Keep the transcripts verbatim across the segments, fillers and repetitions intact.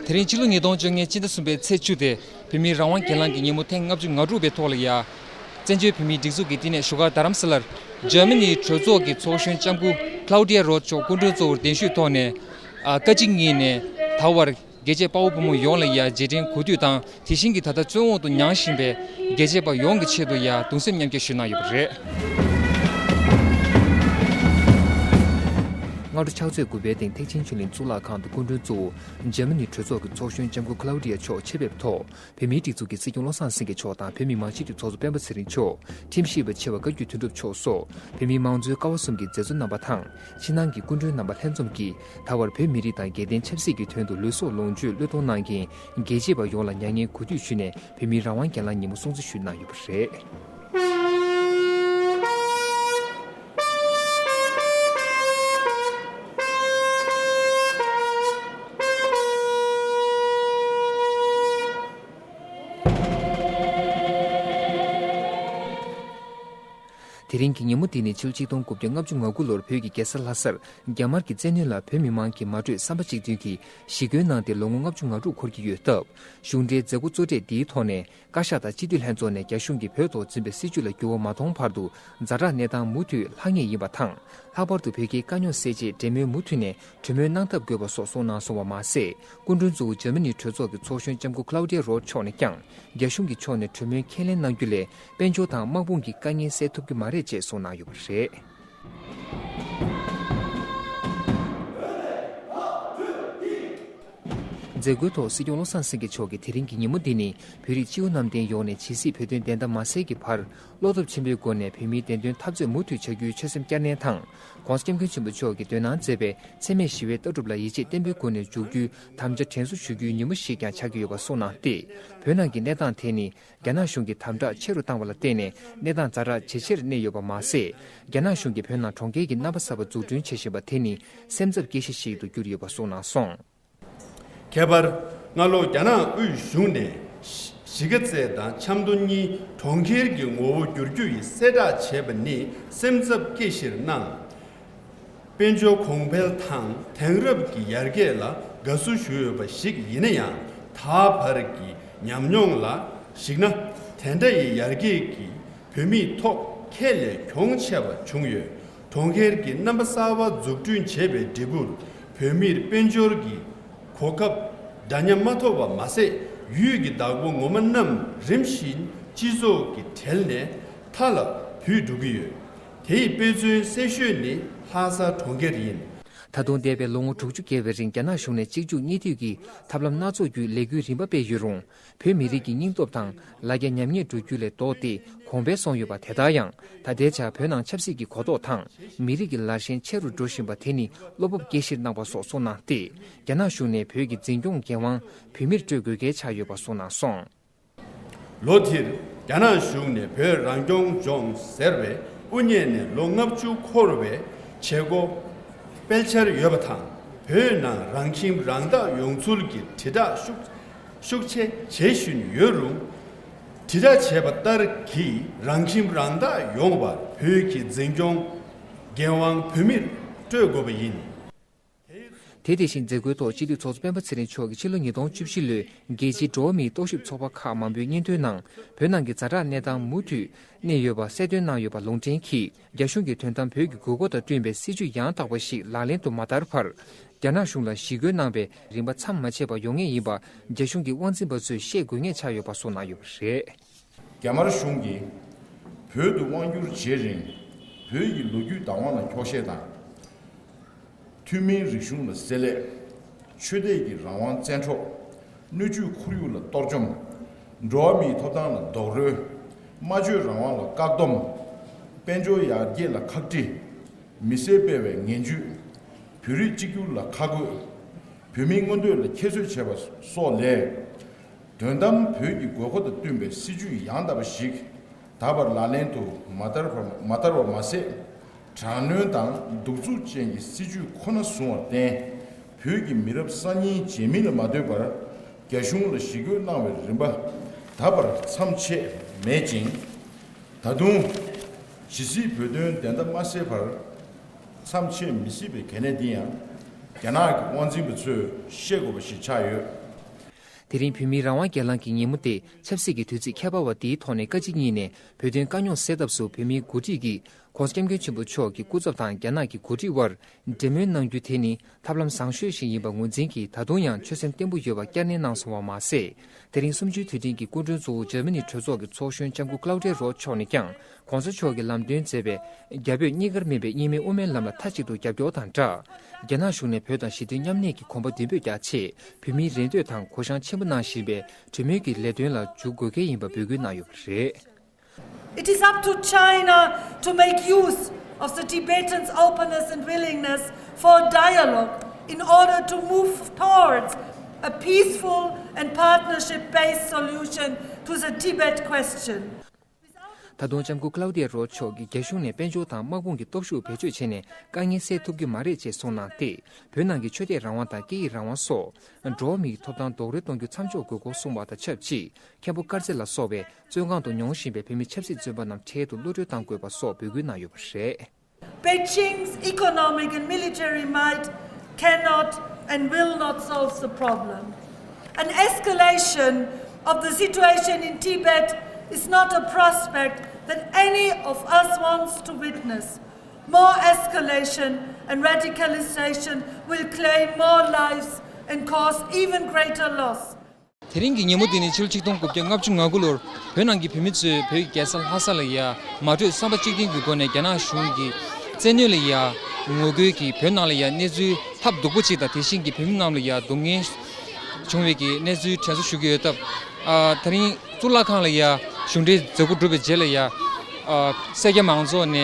དེ་རིང་ཕྱི་ལོ་ཉིས་སྟོང་བཅོ་ལྔའི་སྤྱི་ཟླ་གསུམ་པའི་ཚེས་བཅུ་སྟེ་བོད་མིའི་རང་དབང་སྒེར་ལངས་ཀྱི་ཉིན་མོ་ཐེངས་ལྔ་བཅུ་ང་དྲུག་པའི་ཐོག་ལ་ཡ། བཙན་བྱོལ་བོད་མིའི་སྒྲིག་འཛུགས་ཀྱི་བསྟི་གནས་བཞུགས་སྒར་རྡ་རམ་ས་ལར། འཇར་མ་ནིའི་གྲོས་ཚོགས་ཀྱི་ཚོགས་གཞོན་ལྕམ་སྐུ་Claudia Roth་མཆོག་སྐུ་མགྲོན་གཙོ་བོར་གདན་ཞུས་ཐོག་ནས། ཨ། བཀའ་སྤྱི་གཉིས་ནས་ད་བར་རྒྱལ་གཅེས་དཔའ་བོ་བུ་མོ་ཡོངས་ལ་ཡ་རྗེས་དྲན་གོ་སྒྲིག་དང་དེ་བཞིན་གྱི་ད་ལྟ་བཙན་འོག་ཏུ་མྱངས་བཞིན་པའི་རྒྱལ་གཅེས་པ་ཡོངས་ཀྱི་ཆེད་དུ་ཡ་གདུང་སེམས་མཉམ་སྐྱེད་ཞུས་གནང་ཡོད་པ་རེད། སྔ་དྲོ་ཕྱག་ཚོད་དགུ་པའི་སྟེང་ཐེག་ཆེན་ཆོས་གླིང་གཙུག་ལག་ཁང་དུ་སྐུ་མགྲོན་གཙོ་བོ་འཇར་མ་ནིའི་གྲོས་ཚོགས་ཀྱི་ཚོགས་གཞོན་ལྕམ་སྐུ་Claudia་མཆོག་ཆེད་ཕེབས་ཐོག་བོད་མིའི་སྒྲིག་འཛུགས་ཀྱི་སྲིད་སྐྱོང་བློ་བཟང་སེང་གེ་མཆོག་དང་བོད་མི་མང་སྤྱི་འཐུས་ཚོགས་གཙོ་སྤེན་པ་ཚེ་རིང་མཆོག་ཁྲིམས་ཞིབ་པ་ཆེ་བ་བཀའ་བརྒྱུད་དོན་གྲུབ་མཆོག་སོགས་བོད་མིའི་མང་གཙོའི་ཀ་བ་གསུམ་གྱི་མཛད་གཙོ་རྣམ་པ་དང་ཕྱི་ནང་གི་སྐུ་མགྲོན་རྣམ་པ་ལྷན་འཛོམས་ཀྱིས་ད་བར་བོད་མི་རིགས་དང་རྒྱལ་བསྟན་ཆབ་སྲིད་ཀྱི་དོན་དུ་ལུས་སྲོག་ལོངས་སྤྱོད་བློས་གཏོང་གནང་མཁན་རྒྱལ་གཅེས་པ་ཡོངས་ལ་མྱ་ངན་གུས་འདུད་ཞུས་ནས་བོད་མིའི་རང་དབང་སྒེར་ལངས་ཉིན་མོ་སྲུང་བརྩི་ཞུས་གནང་ཡོད་པ་རེད། དེ་རིང་གི་ཉིན་མོ་འདི་ནི་ཕྱི་ལོ་ཆིག་སྟོང་དགུ་བརྒྱ་ལྔ་བཅུ་ང་དགུ་ལོར་བོད་ཀྱི་རྒྱལ་ས་ལྷ་སར་རྒྱ་དམར་གྱི་བཙན་གནོན་ལ་བོད་མི་མང་གིས་མ་གྲོས་བསམ་པ་གཅིག་མཐུན་གྱིས་ཞི་རྒོལ་གནང་སྟེ་ལོ་ངོ་ལྔ་བཅུ་ང་དྲུག་འཁོར་གྱི་ཡོད་སྟབས། གཞུང་འབྲེལ་མཛད་སྒོ་གཙོ་གྲས་འདིའི་ཐོག་ནས་བཀའ་ཤག་དང་སྤྱི་འཐུས་ལྷན་ཚོགས་ནས་རྒྱ་གཞུང་གིས་བོད་ཐོག་འཛིན་པའི་སྲིད་བྱུས་ལ་འགྱུར་བ་མ་གཏོང་བར་དུ་ཛ་དྲག་གནས་སྟངས་མུ་མཐུད་ལྷག་ངེས་ཡིན་པ་དང་། ལྷག་པར་དུ་བོད་རྒྱའི་དཀའ་རྙོག་སེལ་ཆེད་འབྲེལ་མོལ་མུ་མཐུད་ནས་གྲོས་མོལ་གནང་ཐབས་དགོས་པ་སོགས་གསུངས་གནང་སོང་བ་མ་ཟད། སྐུ་མགྲོན་གཙོ་བོ་འཇར་མ་ནིའི་གྲོས་ཚོགས་ཀྱི་ཚོགས་གཞོན་ལྕམ་སྐུ་Claudia Roth་མཆོག་ནས་ཀྱང་རྒྱ་གཞུང་གི་ཕྱོགས་ནས་གྲོས་མོལ་ཁས་ལེན་གནང་རྒྱུ་ལས་དཔལ་འབྱོར་དང་དམག་དཔུང་གི་དཀའ་ངལ་སེལ་ཐུབ་ཀྱི་མ་རེད་ཅེས་གསུངས་གནང་ཡོད་པ་རེད། མཛད་སྒོའི་ཐོག་སྲིད་སྐྱོང་བློ་བཟང་སེང་གེ་མཆོག་གིས་དེ་རིང་གི་ཉིན་མོ་འདི་ནི་བོད་རིགས་སྤྱི་བོ་གནམ་བསྟན་ཡོངས་ནས་ཇི་སྲིད་བོད་དོན་བདེན་མཐའ་མ་གསལ་གྱི་བར་བློ་སྟོབས་ཆེན་པོའི་སྒོ་ནས་བོད་མིའི་བདེན་དོན་འཐབ་རྩོད་མུ་མཐུད་བྱ་རྒྱུའི་ཆོད་སེམས་བསྐྱར་ནན་དང་། ྋགོང་ས་ྋསྐྱབས་མགོན་ཆེན་པོ་མཆོག་གིས་འདོན་གནང་མཛད་པའི་འཚེ་མེད་ཞི་བའི་ལྟ་གྲུབ་ལ་ཡིད་ཆེས་བརྟན་པོའི་སྒོ་ནས་འཇུག་རྒྱུའི་དམ་བཅའ་དྲན་གསོ་ཞུ་རྒྱུའི་ཉིན་མོ་ཞིག་ཀྱང་ཆགས་ཀྱི་ཡོད་པ་གསུངས་གནང་སྟེ། བོད་ནང་གི་གནས་སྟངས་དེ་ནི་རྒྱ་ནག་གཞུང་གིས་དམ་དྲག་ཆེ་རུ་བཏང་བ་ལ་བརྟེན་ནས་གནས་སྟངས་ཛ་དྲག་ཇེ་ཆེར་གནས་ཡོད་པ་མ་ཟད། རྒྱ་ནག་གཞུང་གིས་བོད་ནང་གྲོང་ཁྱེར་གྱི་རྣམ་པ་གསར་པ་འཛུགས་སྐྲུན་བྱེད་བཞིན་པ་དེ་ནི་སེམས་འཚབ་སྐྱེ་གཞི་ཞིག་ཏུ་གྱུར་ཡོད་པ་གསུངས་གནང་སོང་། ཁྱད་པར་སྔ་ལོ་རྒྱ་ནག་དབུས་གཞུང་ནས་གཞིས་ཀ་རྩེ་དང་ཆབ་མདོ་གཉིས་གྲོང་ཁྱེར་གྱི་ངོ་བོ་བསྒྱུར་རྒྱུ་ཡི་གསལ་བསྒྲགས་བྱས་པ་ནི་སེམས་འཚབ་སྐྱེ་གཞིར་སྣང་། དཔལ་འབྱོར་གོང་འཕེལ་དང་དེང་རབས་ཀྱི་ཡར་རྒྱས་ལ་དགའ་བསུ་ཞུ་འོས་པ་ཞིག་ཡིན་ན་ཡང་། ད་བར་གྱི་ཉམས་མྱོང་ལ་གཞིགས་ན། དེ་འདྲ་ཡི་ཡར་རྒྱས་ཀྱིས་བོད་མིའི་ཐོག་ཁྱད་ལས་གྱོང་ཆེ་བ་བྱུང་ཡོད། གྲོང་ཁྱེར་གྱི་རྣམ་པ་གསར་བ་འཛུགས་སྐྲུན་བྱེད་པའི་འབྲས་བུར་བོད་མིར་དཔལ་འབྱོར་གྱི་གོ་སྐབས་འདྲ་མཉམ་མ་ཐོབ་པ་མ་ཟད། ཡུལ་གྱི་བདག་པོ་ངོ་མ་རྣམས་རིམ་བཞིན་སྤྱི་ཚོགས་ཀྱི་གྲལ་ནས་མཐའ་ལ་བུད་འགྲོ་གི་ཡོད། དེའི་དཔེ་མཚོན་གསལ་ཤོས་ནི་ལྷ་ས་གྲོང་ཁྱེར་ཡིན། ད་དུང་འདས་པའི་ལོ་ངོ་དྲུག་ཅུ་བརྒལ་བའི་རིང་རྒྱ་ནག་གཞུང་ནས་གཅིག་མཇུག་གཉིས་མཐུད་ཀྱིས་ཐབས་ལམ་སྣ་ཚོགས་བརྒྱུད་ལས་འགུལ་རིམ་པ་སྤེལ་ཡོད་རུང་། བོད་མི་རིགས་ཀྱི་སྙིང་སྟོབས་དང་ལ་རྒྱ་ཉམས་ཉེས་འགྲོ་རྒྱུ་ལས་ལྡོག་སྟེ་གོང་འཕེལ་སོང་ཡོད་པ་དེ་ལྟར་ཡང་། ད་ལྟའི་ཆར་བོད་ནང་ཆབ་སྲིད་ཀྱི་གོ་རྟོགས་དང་མི་རིགས་ཀྱི་ལར་ཞེན་ཆེ་རུ་འགྲོ་བཞིན་པ་དེ་ནི་བློ་སྤོབས་སྐྱེ་གཞིར་གནང་བ་སོགས་གསུངས་གནང་སྟེ། རྒྱ་ནག་གཞུང་ནས་བོད་ཀྱི་འཛིན་སྐྱོང་འགན་དབང་བོད་མིར་སྤྲོད་དགོས་གལ་ཆགས་ཡོད་པ་གསུངས་གནང་སོང་། ལོ་དེར་རྒྱ་ནག་གཞུང་ནས་བོད་རང་སྐྱོང་ལྗོངས་ཟེར་བའི་དབུ་བརྙེས་ནས་ལོ་ལྔ་བཅུ་འཁོར་བའི་བྱེད་སྒོ་སྤེལ་འཆར་ཡོད་པ་དང་། བོད་ནང་རང་ཁྱིམ་རང་བདག་ཡོང་ཚུལ་གྱི་དྲིལ་བསྒྲགས་ཤུགས་ཤུགས་ཆེ་བྱེད་བཞིན་ཡོད་རུང་། དྲིལ་བསྒྲགས་བྱས་པ་ལྟར་གྱི་རང་ཁྱིམ་རང་བདག་ཡོང་བར་བོད་ཀྱི་འཛིན་སྐྱོང་འགན་དབང་བོད་མིར་སྤྲོད་དགོས་པ་ཡིན། དེ་དེ་བཞིན་མཛད་སྒོའི་ཐོག་སྤྱི་འཐུས་ཚོགས་གཙོ་སྤེན་པ་ཚེ་རིང་མཆོག་གིས་ཕྱི་ལོ་ཉིས་སྟོང་བཅུ་བཞི་ལོའི་རྒྱལ་སྤྱིའི་འགྲོ་བ་མིའི་རྟོག་ཞིབ་ཚོགས་པ་ཁག་མང་པོའི་སྙན་ཐོའི་ནང་། བོད་ནང་གི་ཛ་དྲག་གནས་སྟངས་མུ་མཐུད་གནས་ཡོད་པ་གསལ་སྟོན་གནང་ཡོད་པ་ལུང་འདྲེན་གྱིས། རྒྱ་གཞུང་གིས་དོན་དམ་བོད་ཀྱི་དགོས་མཁོ་དང་བསྟུན་པའི་སྲིད་བྱུས་ཡང་དག་པ་ཞིག་ལག་ལེན་དུ་མ་བསྟར་བར། རྒྱ་ནག་གཞུང་ལ་ཞི་རྒོལ་གནང་བའི་རིམ་པ་མཚམས་མ་ཆད་པར་ཡོང་ངེས་ཡིན་པ། རྒྱ་གཞུང་གི་དབང་འཛིན་པ་ཚོས་ཤེས་དགོས་ངེས་ཆགས་ཡོད་པ་གསུངས་གནང་ཡོད་པ་རེད། རྒྱ་དམར་གཞུང་གིས་བོད་དུ་དབང་བསྒྱུར་བྱེད་རིང་། བོད་ཀྱི་ལོ་རྒྱུས་བདག་དབང་ལ་འཁྱོག་བཤད་དང་། ཐུན་མིན་རིག་གཞུང་ལ་བསྲེ་ལྷད། ཆོས་དད་ཀྱི་རང་དབང་བཙན་འཕྲོག་སྣོད་བཅུད་ཁོར་ཡུག་ལ་གཏོར་བཅོམ། འགྲོ་བ་མིའི་ཐོབ་ཐང་ལ་རྡོག་རོལ། སྨྲ་བརྗོད་རང་དབང་ལ་བཀག་སྡོམ། དཔལ་འབྱོར་ཡར་རྒྱས་ལ་ཁག་དཀྲི། མི་སེར་སྤེལ་བའི་ངན་ཇུས། བོད་རིགས་གཅིག་གྱུར་ལ་ཁ་རྒོད། བོད་མིའི་མངོན་འདོད་ལ་ཁྱད་གསོད་བྱས་པ་སོགས་ལས། དོན་དམ་བོད་ཀྱི་དགོས་མཁོ་དང་བསྟུན་པའི་སྲིད་བྱུས་ཡང་དག་པ་ཞིག་ད་བར་ལག་ལེན་དུ་མ་བསྟར་བ་མ་བསྟར་བ་མ་ཟད། དྲག་གནོན་དང་གདུག་རྩུབ་ཅན་གྱི་སྲིད་བྱུས་ཁོ་ན་བཟུང་བར་བརྟེན། བོད་ཀྱི་མི་རབས་གསར་རྙིང་རྗེས་མི་ལ་མ་ལྟོས་པར་རྒྱ་གཞུང་ལ་ཞི་རྒོལ་གནང་བའི་རིམ་པ་ད་བར་མཚམས་ཆད་མེད་ཅིང་། ད་དུང་ཇི་སྲིད་བོད་དོན་བདེན་མཐའ་མ་གསལ་བར་མཚམས་ཆད་མི་སྲིད་པའི་གལ་གནད་འདི་ཡང་ རྒྱ་ནག་གི་དབང་འཛིན་པ་ཚོས་ཤེས་དགོས་པ་ཞིག་ཆགས་ཡོད། དེ་རིང་བོད་མིའི་རང་དབང་སྒེར་ལངས་ཀྱི་ཉིན་མོ་སྟེ། ཆབ་སྲིད་ཀྱི་དུས་ཚིགས་ཁྱད་པར་བ་འདིའི་ཐོག་ནས་བཀའ་སྤྱི་གཉིས་ནས་བོད་དོན་དཀའ་རྙོག་སེལ་ཐབས་སུ་བོད་མིའི་འགོ་ཁྲིད་ཀྱིས་༸གོང་ས་༸སྐྱབས་མགོན་ཆེན་པོ་མཆོག་གི་སྐུ་ཚབ་དང་རྒྱ་ནག་གི་འགོ་ཁྲིད་དབར་འབྲེལ་མོལ་གནང་རྒྱུ་དེ་ནི་ཐབས་ལམ་བཟང་ཤོས་ཤིག་ཡིན་པ་ངོས་འཛིན་གྱིས། ད་དུང་ཡང་ཆོད་སེམས་བརྟན་པོ་ཡོད་པ་བསྐྱར་ནན་གནང་སོང་བ་མ་ཟད། དེ་རིང་གསུམ་བཅུའི་དུས་དྲན་གྱི་སྐུ་མགྲོན་གཙོ་བོ་འཇར་མ་ནི་གྲོས་ཚོགས་ཀྱི་ཚོགས་གཞོན་ལྕམ་སྐུ་ཀླའུ་ཏི་ཡ་རོ་མཆོག་ནས་ཀྱང་། ༸གོང་ས་མཆོག་གིས་ལམ་སྟོན་མཛད་པའི་རྒྱ་བོད་གཉིས་ཀར་སྨིན་པའི་གཉིས་སྨན་དབུ་མའི་ལམ་ལ་མཐའ་གཅིག་ཏུ་རྒྱབ་སྐྱོར་དང་སྦྲགས། རྒྱ་ནག་གཞུང་ནས་བོད་དང་ཞི་མཐུན་མཉམ་གནས་ཀྱི་གོམ་པ་མདུན་སྤོས་རྒྱག་ཆེད། བོད་མིའི་རེ་འདོད་དང་གུ་ཡངས་ཆེན་པོ་གནང་བཞིན་པའི་གྲོས་མོལ་གྱི་ལས་དོན་ལ་འཇུག་དགོས་གལ་ཡིན་པ་འབོད་སྐུལ་གནང་ཡོད་པ་རེད། It is up to China to make use of the Tibetans' openness and willingness for dialogue in order to move towards a peaceful and partnership-based solution to the Tibet question. ད་དུང་ལྕམ་སྐུ་ཀླའུ་ཏི་ཡ་རོ་མཆོག་གིས་རྒྱ་གཞུང་ནས་དཔལ་འབྱོར་དང་དམག་དཔུང་གི་སྟོབས་ཤུགས་བེད་སྤྱོད་བྱས་ནས་དཀའ་ངལ་སེལ་ཐུབ་ཀྱི་མ་རེད་ཅེས་གསུངས་གནང་སྟེ། བོད་ནང་གི་ཆོས་དད་རང་དབང་དང་སྐད་ཡིག་རང་དབང་སོགས་འགྲོ་བ་མིའི་ཐོབ་ཐང་རྡོག་རོལ་གཏོང་རྒྱུ་མཚམས་འཇོག་དགོས་སྐོར་གསུངས་པ་དང་ཆབས་ཅིག། མཁན་པོ་དཀར་རྩེ་ལ་སོགས་པའི་བཙོན་ཁང་དུ་མྱོང་བཞིན་པའི་བོད་མི་ཆབ་སྲིད་བཙོན་པ་རྣམས་འཕྲལ་དུ་གློད་གྲོལ་གཏང་དགོས་པ་སོགས་འབོད་སྐུལ་གནང་ཡོད་པ་རེད། Beijing's economic and military might cannot and will not solve the problem. An escalation of the situation in Tibet is not a prospect that any of us wants to witness. More escalation and radicalization will claim more lives and cause even greater loss. དེ་རིང་གི་ཉིན་མོ་འདི་ནི་ཕྱི་ལོ་ཆིག་སྟོང་དགུ་བརྒྱ་ལྔ་བཅུ་ང་དགུ་ལོར་བོད་ནང་གི་བོད་མི་ཚོས་བོད་ཀྱི་རྒྱལ་ས་ལྷ་ས་ལ་ཡ་མ་གྲོས་བསམ་པ་གཅིག་མཐུན་གྱི་སྒོ་ནས་རྒྱ་ནག་གཞུང་གི་བཙན་གནོན་ལ་ཡ་ངོ་རྒོལ་གྱིས་བོད་ནང་ལ་ཡ་གནས་ཚུལ་ཐབས་སྡུག་པོ་གཅིག་དང་། དེ་བཞིན་གྱི་བོད་མི་རྣམས་ལ་ཡ་སྡུག་བསྔལ་བྱུང་བའི་གི་གནས་ཚུལ་དྲན་གསོ་ཞུ་གི་ཡོད་སྟབས། ཨ་དེ་རིང་གཙུག་ལག་ཁང་ལ་ཡ་གཞུང་འབྲེལ་མཛད་སྒོ་གྲུབ་པའི་རྗེས་ལ་ཡ། ཨ་སེར་སྐྱ་མང་ཚོགས་ནས་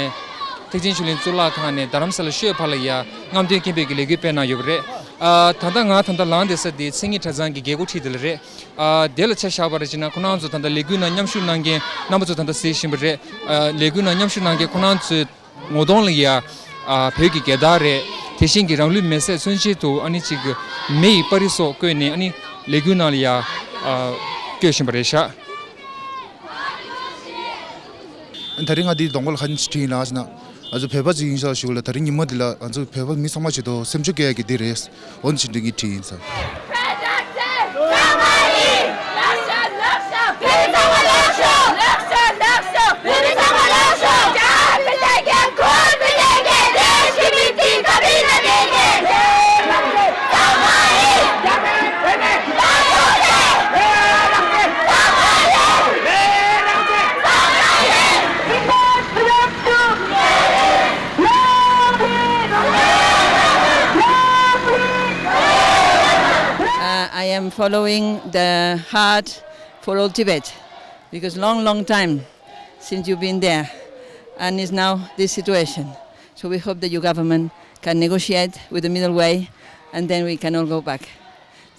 ཐེག་ཆེན་ཆོས་གླིང་གཙུག་ལག་ཁང་ནས་རྡ་རམ་ས་ལ་ཤོད་བར་ལ་ཡ་རྔམ་སྟོན་སྐད་འབོད་ཀྱི་ལས་འགུལ་སྤེལ་གནང་ཡོད་པ་རེད། ཨ་ད་ལྟ་ང་ད་ལྟ་ལངས་བསྡད་ས་དེ་མཚན་ཉིད་གྲྭ་ཚང་གི་རྒྱལ་སྒོ་འཁྲིས་དེ་ལ་རེད། ཨ་དེ་ལ་ཆ་བཞག་པ་རེད་ཅེ་ན། ཁོ་རང་ཚོ་ད་ལྟ་ལས་འགུལ་ནང་མཉམ་ཞུགས་གནང་མཁན་རྣམ་པ་ཚོ་ད་ལྟ་གཟིགས་བཞིན་པ་རེད། ཨ་ལས་འགུལ་ནང་མཉམ་ཞུགས་གནང་མཁན་ཁོ་རང་ཚོའི་ངོ་གདོང་ལ་ཡ། ཨ་བོད་ཀྱི་རྒྱལ་དར་རེད། དེ་བཞིན་གྱི་རང་ལུས་མེར་སྲེག་མཚོན་ཆེད་དུ་ཨ་ནི་གཅིག་མེ་ཡི་པར་རིས་སོགས་བཀོད་ནས་ཨ་ནི་ལས་འགུལ་ནང་ལ་ཡ། ཨ་བཀོད་བཞིན་པ་རེད་ཤག། ད་རིང་ང་འདིའི་གདོང་པ་ལ་ག་རེ་བྲིས་ཡིན་ལབ་ཟེར་ན། ང་ཚོ་བོད་པ་ཅིག་ཡིན་ཤག་ཞུ་ལ། ད་རིང་ཉིན་མོ་འདི་ལ་ང་ཚོ་བོད་པ་མི་ཚང་མ་ཆེད་དུ་སེམས་ཤུགས་སྐྱེ་ཡ་གི་འདི་རེད། འོ་ན་ཅི་འདྲ་གི་བྲིས་ཡིན་ཟེར། Uh, I am following the Heart for All Tibet because long, long time since you've been there, and it's now this situation. So we hope that your government can negotiate with the middle way, and then we can all go back.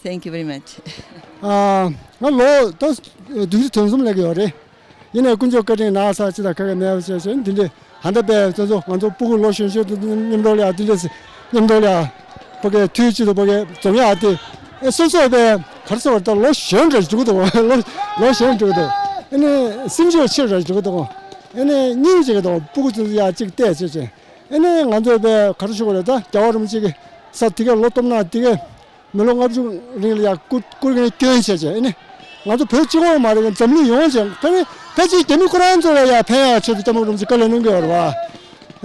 Thank you very much. ཨ་ང་ལོ་ད་བདུན་ཅུ་དོན་གསུམ་སླེབས་ཀྱི་ཡོད་རེད། ཡིན་ནའི་དཀོན་མཆོག་བཀའ་དྲིན་ནགས་ཚལ་ཅི་དང་ག་གེ་མེད་པ་བྱས་བྱས་འདི་འདྲའི་ཧ་ད་པའི་ཚོ་ཚོ་ང་ཚོ་སྤུ་གུ་ལོ་གཞོན་གཞོན་དུ་མཉམ་དུ་ལ་ཡ་འདི་འདྲའི་མཉམ་དུ་ལ་ཡ་ཕ་གི་དུས་གཅིག་ཏུ་ཕ་གི་འཛོམས་ཡག་དེ་ཨེ་སོ་སོ་པའི་ག་རེ་ཟེར་བ་ད་ལོ་གཞོན་འདྲ་འགྲོ་གི་འདུག་ལོ་ལོ་གཞོན་འགྲོ་གི་འདུག་ཨེ་ནི་སེམས་ཤུགས་ཆེ་རུ་འགྲོ་གི་འདུག་ཨེ་ནི་སྙིང་རྗེ་གི་འདུག་སྤུ་གུ་ཚོ་ཡ་གཅིག་བལྟས་བྱས་བྱས་ཨེ་ནི་ང་ཚོ་པའི་ག་རེ་ཞུ་དགོས་རེད། ད་རྒྱལ་བ་རིན་པོ་ཆེ་གི་ས་དེ་ག་ལོ་སྟོང་ཕྲག་དེ་ག་མི་ལོ་ལྔ་བཅུ་རིང་ལ་ཡ་སྐུ་སྐུ་རིང་སྐྱོན་བྱས་བྱས་ཨེ་ནི་ང་ཚོ་བོད་གཅིག་པོ་མ་རེད། འཛམ་གླིང་ཡོངས་ཀྱི་ཕན་ཕན་ཅིག་རྒྱ་མི་ཁོ་རང་ཚོ་ལ་ཡ་ཕན་ཡག་ཆེད་དུ་སྐྱབས་མགོན་རིན་པོ་ཆེ་བཀའ་ལན་གནང་གི་ཡོད་རེད་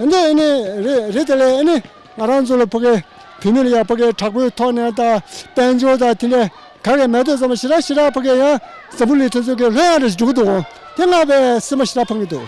བ། ཨེ་འདི་ཨེ་ནི་རེད་རེད། དེ་ལས་ཨེ་ནི་ང་རང་ཚོ་ལ་ཕ་གི་བོད་མི་ལ་ཡ་ཕ་གི་དྲག་པོའི་ཐོག་ནས་ད་དཔལ་འབྱོར་ད་དེ་འདྲ་ག་གེ་མེད་དུས་ཙམ་པ་ཞེ་དྲག་ཞེ་དྲག་ཕ་གི་ཡང་འཛམ་བུ་གླིང་དེ་ཚོ་གི་ལྷོད་ཡག་རེ་འགྲོ་གི་འདུག་དེ་ང་བའི་སེམས་པ་ཞེ་དྲག་ཕངས་ཀྱི་འདུག